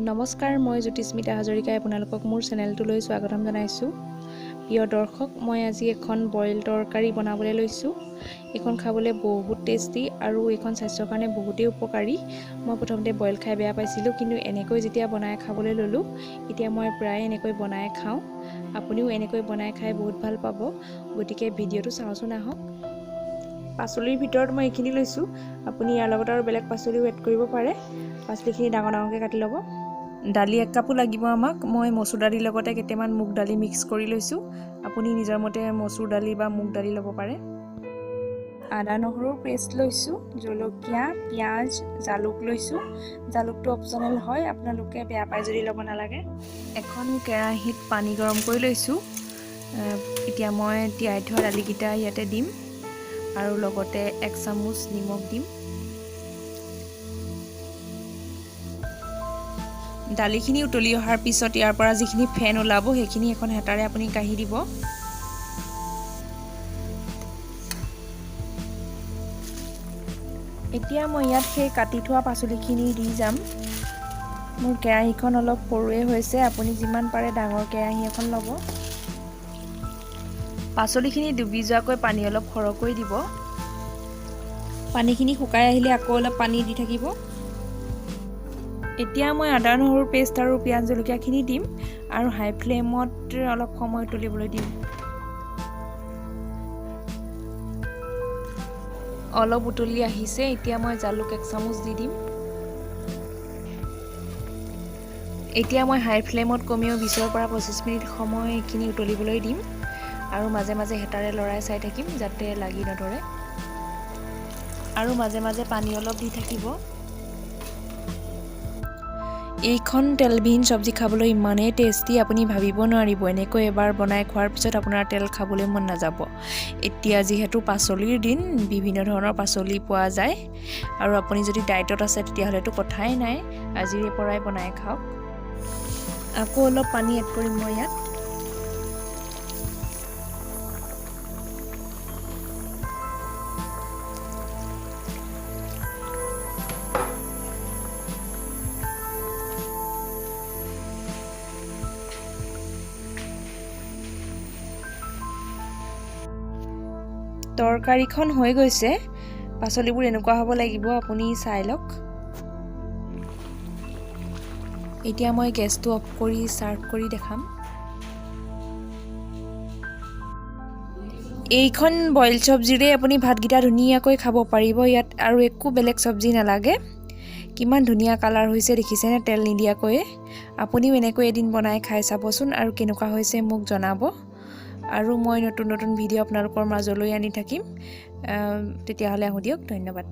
নমস্কাৰ, মই জ্যোতিস্মিতা হাজৰিকাই আপোনালোকক মোৰ চেনেলটোলৈ স্বাগতম জনাইছোঁ। প্ৰিয় দৰ্শক, মই আজি এখন বইল তৰকাৰী বনাবলৈ লৈছোঁ। এইখন খাবলৈ বহুত টেষ্টি আৰু এইখন স্বাস্থ্যৰ কাৰণে বহুতেই উপকাৰী। মই প্ৰথমতে বইল খাই বেয়া পাইছিলোঁ, কিন্তু এনেকৈ যেতিয়া বনাই খাবলৈ ল'লোঁ, এতিয়া মই প্ৰায় এনেকৈ বনাই খাওঁ। আপুনিও এনেকৈ বনাই খাই বহুত ভাল পাব। গতিকে ভিডিঅ'টো চাওঁচোন আহক। পাচলিৰ ভিতৰত মই এইখিনি লৈছোঁ, আপুনি ইয়াৰ লগত আৰু বেলেগ পাচলিও এড কৰিব পাৰে। পাচলিখিনি ডাঙৰ ডাঙৰকৈ কাটি ল'ব। দালি এক কাপো লাগিব আমাক। মই মচুৰ দালিৰ লগতে কেইটামান মুগ দালি মিক্স কৰি লৈছোঁ। আপুনি নিজৰ মতে মচুৰ দালি বা মুগ দালি ল'ব পাৰে। আদা নহৰুৰ পেষ্ট লৈছোঁ, জলকীয়া, পিঁয়াজ, জালুক লৈছোঁ। জালুকটো অপশ্যনেল হয়, আপোনালোকে বেয়া পায় যদি ল'ব নালাগে। এখন কেৰাহীত পানী গৰম কৰি লৈছোঁ। এতিয়া মই তিয়াই থোৱা দালিকেইটা ইয়াতে দিম আৰু লগতে এক চামুচ নিমখ দিম। দালিখিনি উতলি অহাৰ পিছত ইয়াৰ পৰা যিখিনি ফেন ওলাব সেইখিনি এখন হেতাৰে আপুনি কাঢ়ি দিব। এতিয়া মই ইয়াত সেই কাটি থোৱা পাচলিখিনি দি যাম। মোৰ কেৰাহীখন অলপ সৰুৱে হৈছে, আপুনি যিমান পাৰে ডাঙৰ কেৰাহী এখন ল'ব। পাচলিখিনি ডুবি যোৱাকৈ পানী অলপ সৰহকৈ দিব। পানীখিনি শুকাই আহিলে আকৌ অলপ পানী দি থাকিব। এতিয়া মই আদা নহৰুৰ পেষ্ট আৰু পিঁয়াজ জলকীয়াখিনি দিম আৰু হাই ফ্লেমত অলপ সময় তুলিবলৈ দিম। অলপ উতলি আহিছে, এতিয়া মই জালুক এক চামুচ দি দিম। এতিয়া মই হাই ফ্লেমত কমেও 20ৰ পৰা 25 মিনিট সময় এইখিনি উতলিবলৈ দিম আৰু মাজে মাজে হেতাৰে লৰাই চাই থাকিম যাতে লাগি নধৰে, আৰু মাজে মাজে পানী অলপ দি থাকিব। এইখন তেলবিহীন চব্জি খাবলৈ ইমানেই টেষ্টি, আপুনি ভাবিব নোৱাৰিব। এনেকৈ এবাৰ বনাই খোৱাৰ পিছত আপোনাৰ তেল খাবলৈ মন নাযাব। এতিয়া যিহেতু পাচলিৰ দিন, বিভিন্ন ধৰণৰ পাচলি পোৱা যায় আৰু আপুনি যদি ডায়েটত আছে তেতিয়াহ'লেতো কথাই নাই, আজিৰে পৰাই বনাই খাওক। আকৌ অলপ পানী এড কৰিম মই ইয়াত। তৰকাৰীখন হৈ গৈছে। পাচলিবোৰ এনেকুৱা হ'ব লাগিব, আপুনি চাই লওক। এতিয়া মই গেছটো অফ কৰি ছাৰ্ভ কৰি দেখাম। এইখন বইল চব্জিৰে আপুনি ভাতকেইটা ধুনীয়াকৈ খাব পাৰিব। ইয়াত আৰু একো বেলেগ চব্জি নালাগে। কিমান ধুনীয়া কালাৰ হৈছে দেখিছেনে, তেল নিদিয়াকৈয়ে। আপুনিও এনেকৈ এদিন বনাই খাই চাবচোন আৰু কেনেকুৱা হৈছে মোক জনাব। আৰু মই নতুন নতুন ভিডিঅ' আপোনালোকৰ মাজলৈ আনি থাকিম। তেতিয়াহ'লে আহোঁ দিয়ক, ধন্যবাদ।